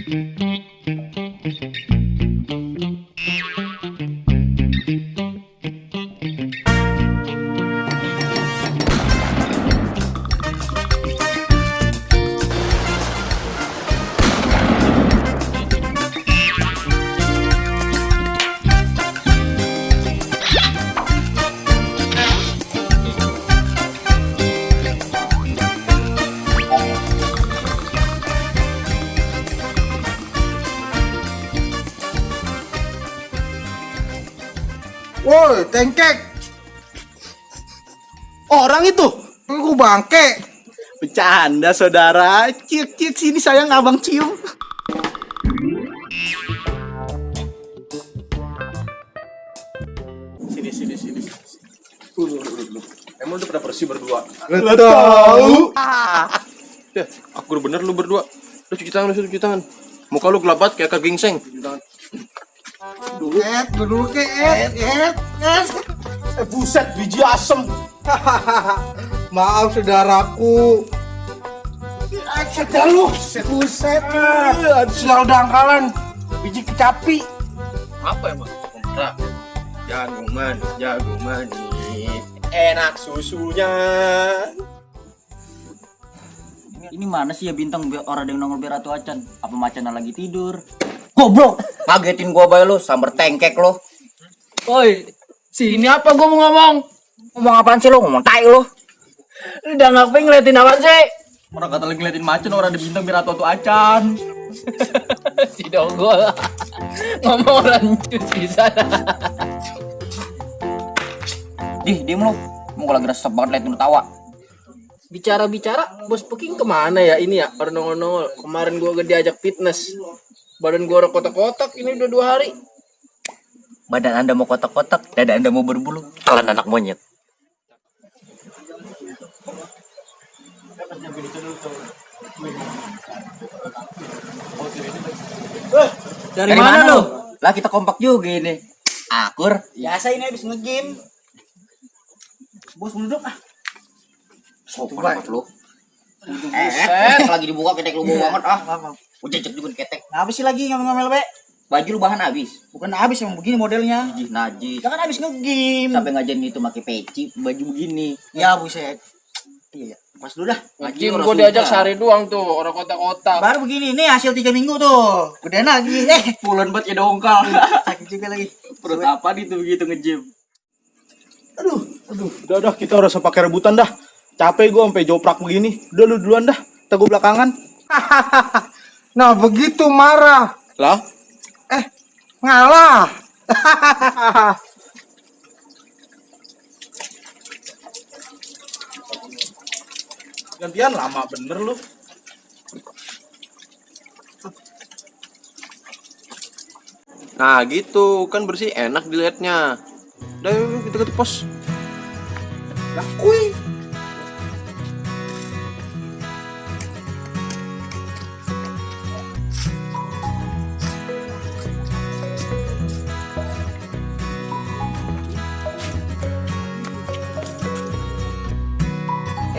Woi, tengkek. Orang itu Aku bangke. bercanda saudara. Ciuk sini sayang abang cium. Sini. Emang udah pada bersih berdua? Lo tahu? Aku udah bener lu berdua. Lu cuci tangan. Muka lu gelap banget kayak kegingseng. Dulu ke. Buset, biji asem. Maaf saudaraku. Lu, buset. Sial dangkalan. Biji kecapi. Apa emang? Jagung manis. Enak susunya. Ini mana sih ya bintang orang yang nongol biar Ratu Acan? Apa macannya lagi tidur? Goblok, ngagetin gua bay lo, sambar tengkek lo. Woi, sini apa gua mau ngomong? Ngomong apaan sih lo? Ngomong tai lo. Lu udah ngapain ngeliatin apaan sih? Orang kata lagi ngeliatin macan, orang ada bintang biar Ratu Acan. Si Dogol. Ngomong lanjut di sana. Diem lo. Mau lagi resep banget liatin lu tawa. Bicara-bicara, Bos Peking kemana ya ini ya? Orang nongol-nongol. Kemarin gua diajak fitness. Badan gua udah kotak-kotak, ini udah 2 hari. Badan Anda mau kotak-kotak, dada Anda mau berbulu. Kalian anak monyet. Dari mana lu? Lah kita kompak juga ini. Akur. Biasa ini habis nge-game. Bos duduk ah. Sopan Coba. banget lu. Buset. Lagi dibuka ketek lu bau banget ah. Udah cek juga di ketek. Apa sih lagi ngomel-ngomel be? Baju lu bahan habis. Bukan habis yang begini modelnya. Najis. Kita kan habis nge-game. Sampai ngajarin itu pakai peci, baju begini. Ya buset. Iya. Pas dulu dah. Ngajin gua diajak sehari doang tuh, orang kotak-kotak. Baru begini nih hasil 3 minggu tuh. Udah lagi. Bulan banget ya dongkal. Sakit juga lagi. Perut apa itu begitu nge-gym? Aduh. Udah kita udah pakai rebutan dah. Capek gua sampai joprak begini. Udah lu duluan dah. Teguh belakangan. Nah begitu marah. Lah, Ngalah. gantian lama bener lu. Nah gitu kan bersih enak dilihatnya. Udah yuk, kita ke pos. Lakui.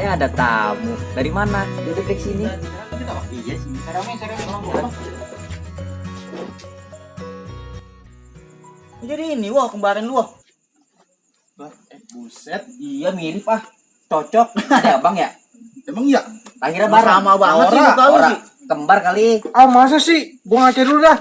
Ada tamu. Dari mana? Duduk di sini. Iya sini. Jadi ini wah kembaran lu. Buset. Iya mirip ah. Cocok. Ada abang ya? Emang iya? Lahirnya bareng. Sama banget sih muka lu Ora. sih. Kembar kali. Ah masa sih? Gua ngaca dulu dah.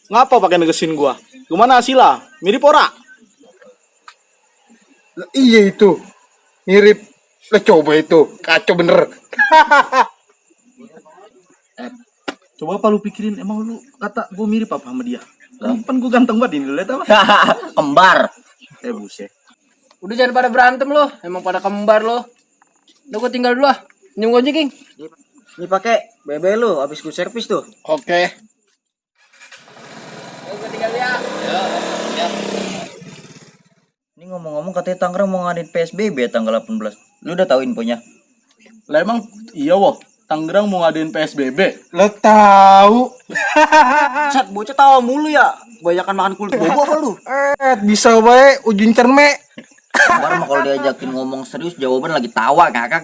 Ngapa pakai negesin gua? Gimana hasilnya? Mirip ora? Lah, iya itu. Mirip. Lah coba itu. Kacau bener. Coba apa lu pikirin, emang lu kata gua mirip apa sama dia? Kan gua ganteng banget ini, lu lihat apa? Kembar. Buset. Udah jangan pada berantem lo, emang pada kembar lo. Udah gua tinggal dulu ah. Nyung gojek, King. Ini pakai BB lu habis ku servis tuh. Oke. Gua tinggal ya. Ini ngomong-ngomong katanya Tangerang mau ngadain PSBB tanggal 18. Lu udah tahu infonya? Lah emang iya wah, Tangerang mau ngadain PSBB. Lo tahu? Sat bocah tawa mulu ya. Banyakan makan kulit bobo apa lu? Bisa bae ujung cermek. Baru mah kalau diajakin ngomong serius jawaban lagi tawa, ngakak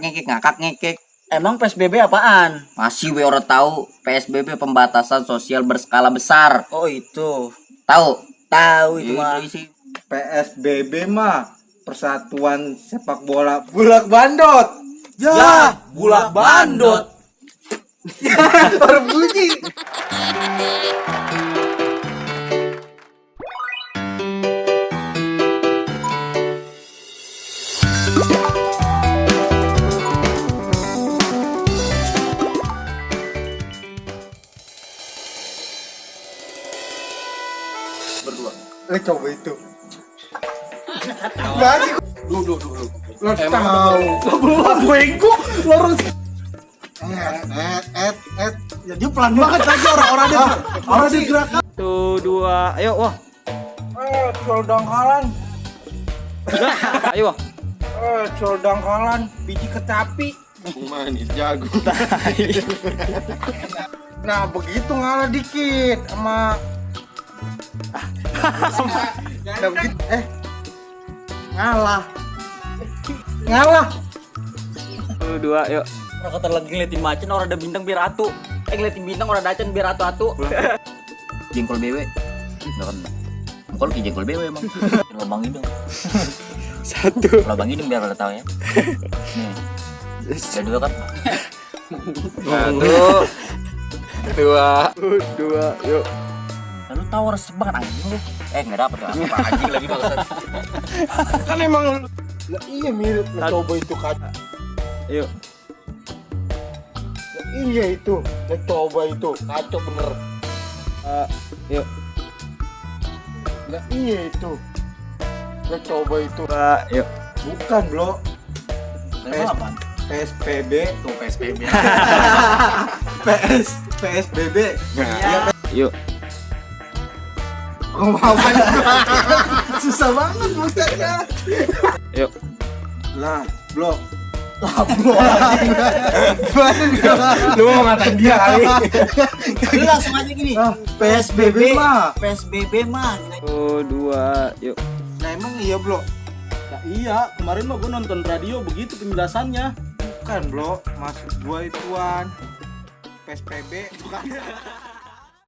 ngekek. Emang PSBB apaan? Masih we orang tahu PSBB pembatasan sosial berskala besar. Oh itu. Tahu? Tahu itu mah. Isi. PSBB mah Persatuan Sepak Bola Bulak Bandot. Ya, bulak bandot. Baru bunyi. Coba itu. Masih Duh. lo tahu. Belum bego. Lorong. Ya dia pelan banget lagi orang dia gerakan. 1 2 ayo wah. Sol dangkalan. Ayo. Sol dangkalan biji kecapi. Manis jago. Nah, begitu ngalah dikit sama nah, begitu, ngalah 1 2 yuk. Orang kata lagi ngeliatin macan orang ada bintang biar atu. Ngeliatin bintang orang ada acan biar atu. Jengkol BW. Enggak kan. Jengkol ki jengkol BW emang. Lubang hidung. 1 Lubang hidung biar pada tahu ya. Nih. Ada 2 kan? 1 2 yuk. Lalu tahu harus banget anjing lu. Enggak dapet apa anjing lagi bagusan. kan emang lah, iya mirip lah coba itu kan. Yuk. Lah, iya itu lah coba itu kacau bener. Yuk. Lah iya itu lah coba itu Yuk. bukan bro. Emang apaan? PSBB Tuh PSBB. PSBB. Yuk. Kemauan susah banget bocahnya. Yuk. Lah, blok. Lu mau ngatain dia kali. Lu langsung aja gini. PSBB mah. PSBB mah. 1 2 yuk. Nah emang iya, Blok. Nah, iya, kemarin mah gua nonton radio begitu penjelasannya. Bukan, Blok. Maksud gua ituan. PSBB bukan.